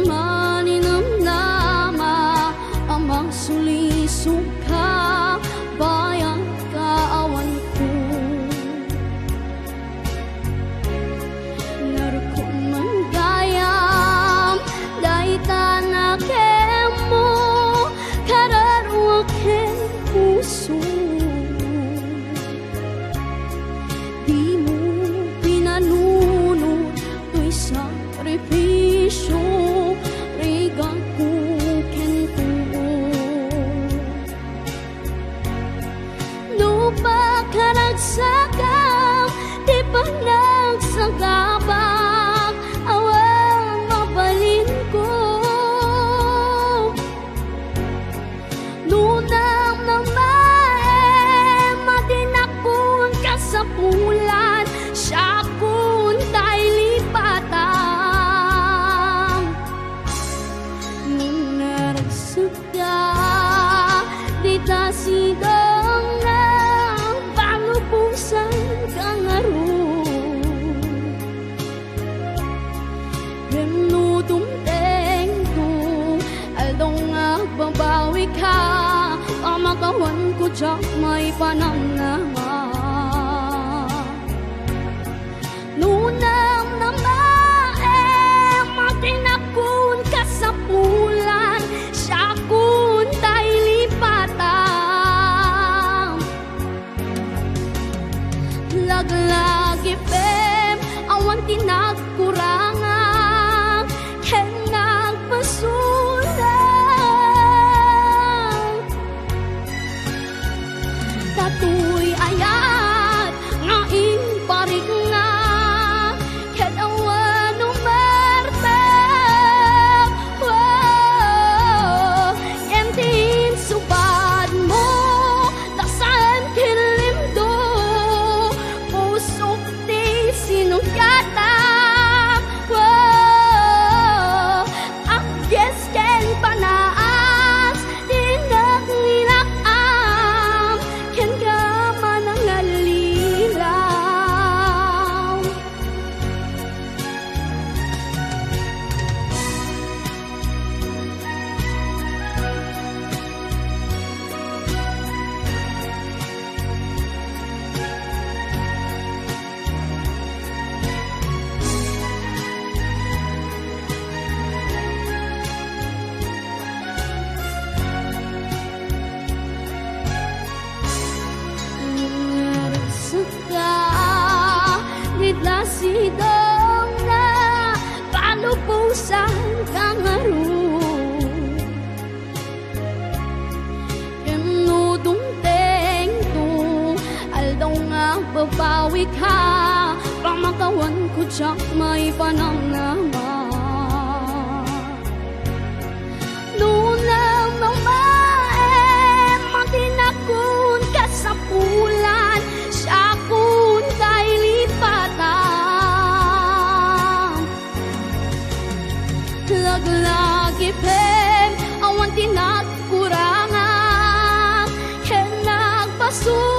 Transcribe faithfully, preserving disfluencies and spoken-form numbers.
Maninamnama a masulisog ka, bayat ka awan ko. Narukong man gayam dayta nakemmo, kararuak ken puso. Dimo pinanunot toy sakrifisio, rigatko kenka. No pakaragsakam ti panagsagabak, awan mabalinko. No namnamaem a dinakon kasapulan, siakon tay lipatan. No naragsekka dita sidongna, palubosan ka ngarud. Wenno dumtengto, aldaw nga agbabawika, pamakawanko diak maipanamnama. No namnamaem a dinakon kasapulan, siakon tay lipatan. Laglagipem, awan ti nagkurangak ken nagpasulak. Datoy ayat nga impariknak, ket awan umartek. Oh, ken ti insubadmo, ta saan ken limdo, pusok ti sinugatak. Oh, agges ken panaas, ti nagngilak-am, kenka manangallilaw. Naragsak ka, dita sidongna, palubosan ka ngarud. Ken no dumtengto, aldaw nga agbabawika, pamakawanko diak maipanamnama. No namnamaem a dinakon kasapulan, siakon tay lipatan. Laglagipem, awan ti nagkurangak, ken nagpasu-